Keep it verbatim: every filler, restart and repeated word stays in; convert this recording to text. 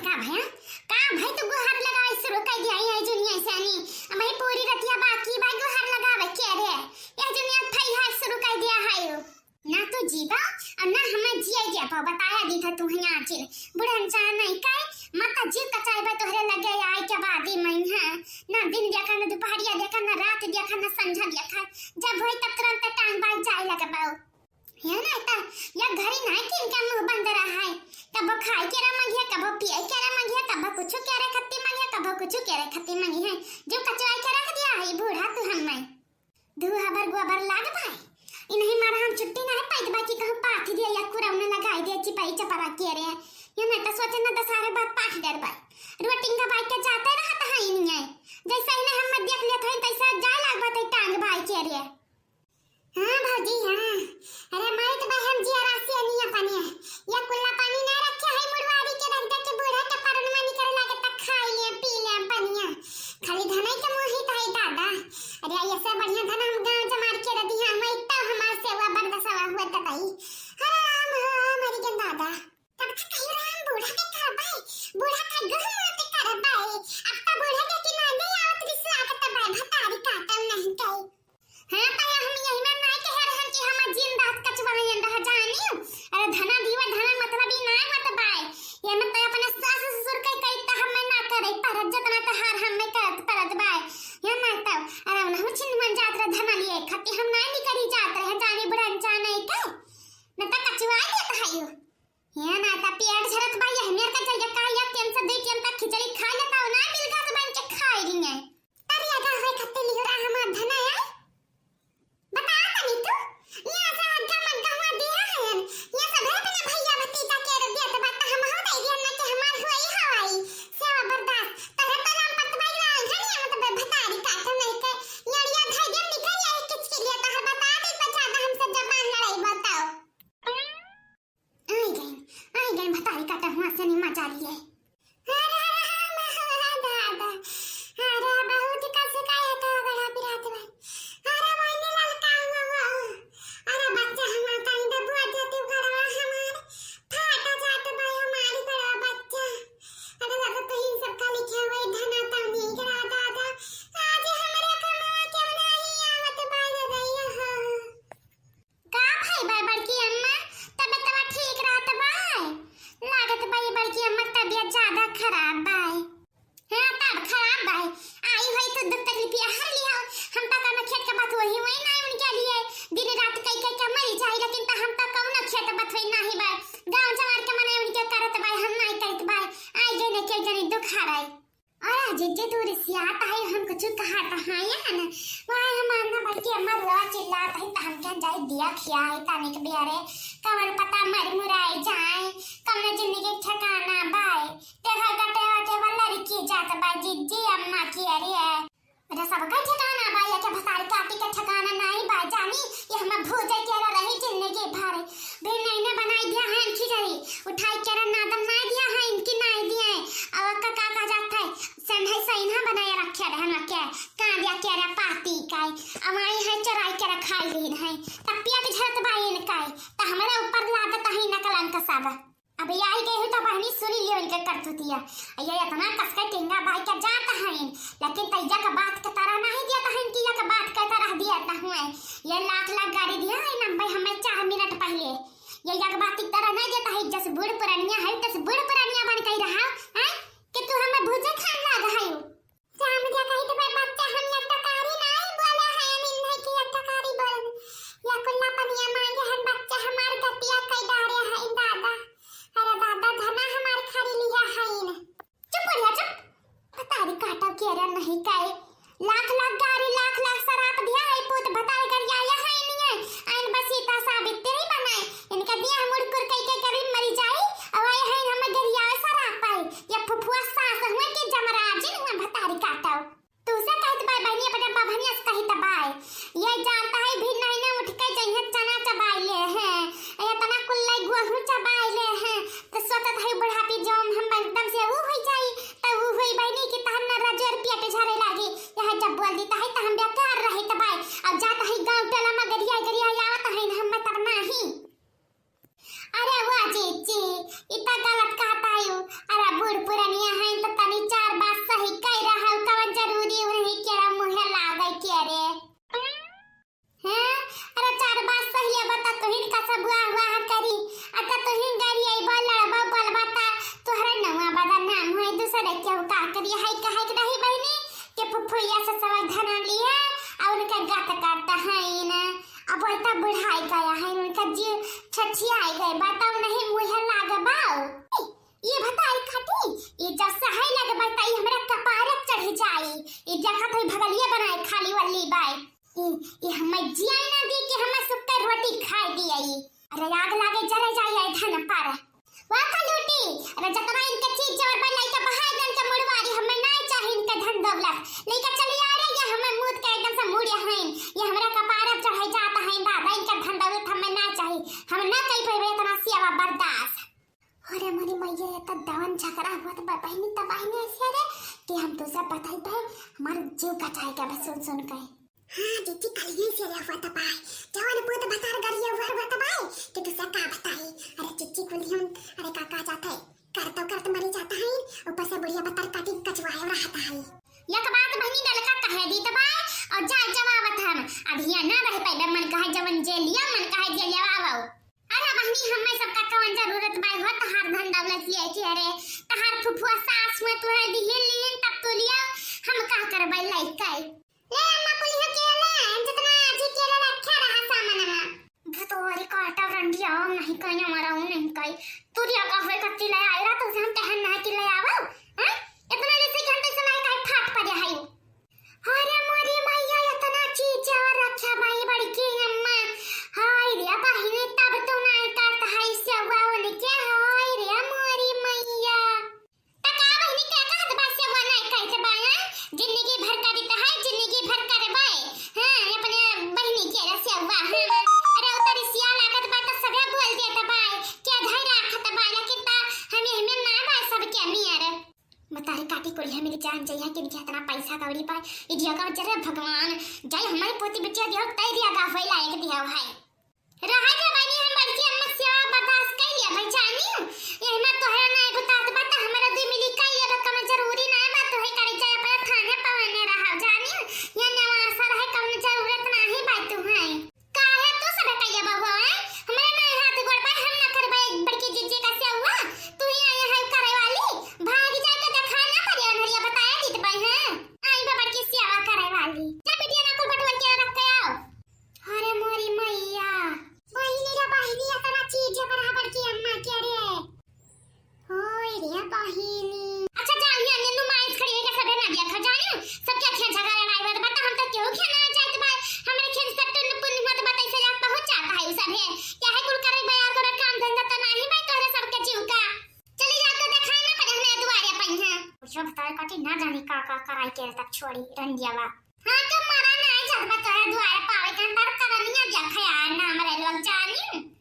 का भया? का भाई तू गुहार लगावे शुरू कर दिया है जुनिया से नी? अब भाई पूरी रतिया बाकी भाई गुहार लगावे के रे। ये जुनिया फैहा शुरू कर दिया है। ना तू जीबा और ना हमें जिए जाबा, बताया दी था तू यहाँ चिल। बुढ़न चाह नहीं कर, मत जीव कचाई बा तोहरे लगे आए के बाद ही मैं है। ना दिन देखा, ना दोपहरिया देखा, ना रात देखा, ना संझा देखा। जब होई तब तुरंत टांग बाज जाए लगबा। या ना ता, या घरी ना किन का मुंह बंद रहा है। कबो खाए के रा मंगिया, कबो पिए के रा मंगिया, कबो कुछ के रे खत्ती मंगिया, कबो कुछ के रे खत्ती मंगी है। जो कचवाई के रख दिया है बूढ़ा तू हमें। दू हबर गोबर लाग भाई। इन्हीं मारा हम छुट्टी ना है पाइत बा कि कहूँ पाथ दिया या कुरौना लगाई दिया चिपाई चपरा के रे। या ना ता सोचे ना दशहरे बाद पाथ डर बा। रोटिंग का बाइक के जाते रहत है इन्हीं। जैसे इन्हें हम देख लेत है तैसे जाए लाग बा तै टांग बाई के रे। हाँ भौजी, हाँ। अरे मरत बा हम जिया रासी अनिया पानी। या कुल्ला पानी ना रखे है मुड़वारी के रख दे के बूढ़ा के परनमा निकल लागे त खाई ले, पी ले पनिया। खाली धनई के मोहित है दादा। अरे ऐसे बढ़िया धन हम गाँव जमार के रख दिया, हम इतना हमार सेवा बरदसवा हुआ त भाई। हरे राम हो, मरी के दादा। तब तक कहीं राम बूढ़ा के करबाई, बूढ़ा का गहम के करबाई। अब तो बूढ़ा के किनारे आवत रिसला के तबाई भतारी काटम नहीं गई। हाँ, तो हम यही में नाई कह रहे हैं कि हम जिंदा कचवाइन रह जानी। अरे धना दीवा धना मतलब ही नाई मत बाय। ये में तो अपने सास ससुर के कही तो हम ना करे, पर जितना तो हार हम में करत परत बाय। ये ना तो, अरे उन्हें छिन मन जात रहे धना लिए, खती हम नाई निकली जात रहे, जानी बुरा जाने के। न तो कचवा देत है यू। ये ना तो पेट झरत बाय, ये मेर का चाहिए का, या टेम से दे टेम तक खिचड़ी खाई लेता हो ना, मिल घास बन के खाई रही है। तरिया गावे खत्ते लिहोरा हमार धना है। बता तनी तू, ये ऐसा हग्गा मग्गा हुआ दिया है। ये सब है अपने भैया भतीजा के रे देत बात हम हो दे दिया ना कि हमार हुई हवाई। सेवा बर्दाश्त। तोरे तो नाम पर भाई लाल घनिया मत बे भतारी काट नहीं के। यड़िया धैर्य निकल जाए किसके लिए तो हम बता दे तो ज्यादा हमसे जबान लड़ाई बताओ। आई गई, आई गई भतारी काटा हुआ से निमा चाली है। अरे राम, अरे दादा, अरे बहुत कस का ये तो बड़ा पिरात बा। अरे मैंने ललका हुआ हुआ। अरे बच्चा हमार तनी दे बुआ जाती घरवा हमार। फाटा जात बा हमारी घरवा बच्चा। अरे दादा तो इन सब का लिखे हुए धना तनी करा दादा। आज हमारे कमवा क्यों नहीं आवत बा रे भैया हो। का भाई बा बड़की अम्मा, तबियतवा ठीक रहत बा? लागत बा ये बड़की अम्मा तबियत ज्यादा खराब बा। हाँ, तब खराब बा। आई होई तो दुख तकलीफिया हम लिया। हम तो कौनो खेत के बात वही वही ना उनके लिए दिन रात कई कई के मरी जाई, लेकिन तो हम तो कौनो खेत बात वही नाही बा। गाँव जवार के मने उनके करत बा, हम नाही करत बा। आई जने के जने दुख हराई। अरे जिज्जी तू रिसियात है, हम कुछ कहत है या ना? वहाँ हम आना बल्कि अम्मा रोआ चिल्लात है, तो हम क्या जाए दिया खिया है, तानिक बियारे, कमर पता मर मुराई जाए, कमने जिंदगी ठिकाना बाय, तेरा गटे वटे वाला लड़की जात बाय, जिज्जी अम्मा की अरे है। अरे सबका ठिकाना बाय, ये के भतारी काटी के ठिकाना नहीं बाय, जानी, ये हम भूजे के रही जिंदगी भर। बिन नैना बनाई दिया है इनकी जरी, उठाई के रन नादम नाई दिया है इनकी नाई दिए। अब का का कहा जाता है, संधे सैना बनाए रखे रहन के, कांदिया के रे पाती काई, अमाई है चराई के रखाई लीन है, तब पिया के झरत बाइन काई, त हमारे ऊपर लादत है न कलंक सब। अब ये आई गई हूँ तो बहनी सुनी लियो इनके करतूतिया, ये इतना कसके टिंगा बाई के जात है, लेकिन तैया के बात के तरह नहीं दिया था इनकी, ये के बात के तरह दिया था हुए, ये लाख लाख गाड़ी दिया है ना भाई हमें चार मिनट पहले। ये एक बात की तरह नहीं देता है, जस बूढ़ पुरानिया है, तस बूढ़ पुरानिया बन के रहा, हैं? कि तू हमें भूजे खान लाग है। शाम के कही तो बच्चा हम एक टकारी नहीं बोले हैं, हम इन्हें की एक टकारी बोले। या कुल्ला पनिया मांगे हम बच्चा हमार गतिया कई डारे हैं दादा। अरे दादा धना हमार खरी लिया है इन। चुप बढ़िया चुप। भतारी काटा के रे नहीं काए। लाख लाख गारी, लाख लाख शराब दिया है पूत भतारी कर या, या है नहीं है। आइन बसीता साबित तेरी बन त तुही गरियइबा, लड़बा, बोलबा त तोहरा नवा बदनाम होई, दूसरे केहू का करी। है कहे के रही बहिनी के फुफुइया से सब धन लिहे अउर उनके गत करता है न। अब वही त बुढ़ाई गया है, उनका जीव छछियाई गए, बताओ नहीं मुँहे लागे बाऊ। ये बताई काटी, ये जब सहै लगे बाई त ई हमरा कपारे चढ़ जाई। ये देखत है भगलिया बनाए खाली वल्ली बाई। ई, ई हम्मे जिया ना दी कि हम्मे सुक्का रोटी खाए दिया ई। अरे आग लागे जरे जाई आई धन पर। वाह का लूटी, अरे जतना इनके चीज जवर बा लइका बहाय दन के मुड़वारी, हम्मे ना चाही इनके धन दौलत। लइका चली आ रही है, हम्मे मूत के एकदम से मुड़े हैं। ये हमरा कपारे चढ़े जाता है दादा, इनके धन दौलत हम्मे ना चाही। हम ना कई पाइबे इतना सेवा बर्दाश्त। अरे मोरी मैया, ये त दवन झगड़ा होत बा बहिनी, त बहिनी ऐसे रे कि हम तुझे बताई बे, हमार जीव कचाई के बस सुन सुन के। हाँ जीजी, कल ही से रे हुआ त बाय, जवन पूत भतार गरिया हुआ हुआ त बाय कि तुझे का बताई। अरे जीजी कुल हम, अरे का का जात है, कर तो करत मरी जाता है, ऊपर से बुढ़िया भतार काटी कचवाए रहता है। एक बात बहिनी डलका कहे दी त बाय, और जा जवाबत हम, अब हिया ना रह पाइबे, मन कहे जवन जे लिया, मन कहे जे लिया आवो। अरे बहिनी, हम्मे सबका कवन जरूरत बा हो तहार धन दौलत लिहे के रे? तहार फुफुआ सास हुए तुहे दिहिन लिहिन तब तू लिया, हम का करबै लइका? ले अम्मा कुलिया केले, जितना आजी केले रखे रहा सामानमा। भतोरी काटा रंडिया, नहीं कहीं हमारा वो नहीं कहीं। तू लिया का होए कत्ती ले आए रहा, तो हम कहन ना कि ले आवो, हैं? इतना जैसे कि हम तो सुनाए काहे फाट पड़े है। अरे मोरी मैया, इतना चीज जवर रखे बाई बड़की अम्मा। हाय रे बहिनी, तब तो नाय करत है सेवा उनके। हाय रे मोरी मैया। त का बहिनी, के कहत बा सेवा नाय करत बा, हैं? जिंदगी भर करित है, जिंदगी भर करबे। हाँ, अपने बहिनी के रे सेवा, हाँ। अरे उतरी सिया लागत बा त सभे बोल देत बा, के धै राखत बा, लेकिन त हमें, हमें ना बा सबके नियर। बतारी काटी कुलिया मेरी जान जइहा कि इनके इतना पैसा कौड़ी पाए। इडिया का जरे भगवान, जाए हमारी पोती बिटिया दियो, तै दिया गा होई लायक दिया है। रहा जा बनी, हम बड़की अम्मा सेवा बर्दाश्त कर लिया भाई जानी। ये हमार तोहरा ना एगो तात बात, हमारा दुई मिली कर लिया, कम जरूरी ना बात है, करे जाए पर थाने पवने रहा जानी। ये नवासा रहे, कम जरूरत नहीं बात है। काहे तू सब कहिया बबुआ, हैं? हमरा ना हाथ गोड़ बा, हम ना करबै बड़की जीजी का सेवा। तू ही आई है करे वाली, भाग जाके देखा ना पड़े अनहरिया बताया दीत बा, हैं? आई बा बड़की सेवा करे वाली। जा बिटिया ना कुल बटवा के रख के आओ। अरे मोरी मैया, बहिनी रे बहिनी, इतना चीज बना बड़की अम्मा के रे। होय रे बहिनी। अच्छा, जा, ये, ये नुमाइश खड़ी है, सभे ना देखा, जाने? सबके खेत झगड़ा लड़ाई होत बा, त हम तो केहू खेत ना जात बा। हमरे खेत से टुन्न पुन्न होत बा, तैसे जात पहुँच जाता है उ सभे। क्या है कुल करे बयार करे काम धंधा तो नाही बा तोहरे सबके जीव का। चली जा तो देखाई ना पड़े हमरे दुआरे पर यहाँ। कुछ बताए काटी ना जाने का का कराई के तब छोड़ी रंडियावा। हाँ, तो मरा ना जात बा तोहरे दुआरे पावे के अंदर करनिया देखा यार ना हमरे लोग जानी।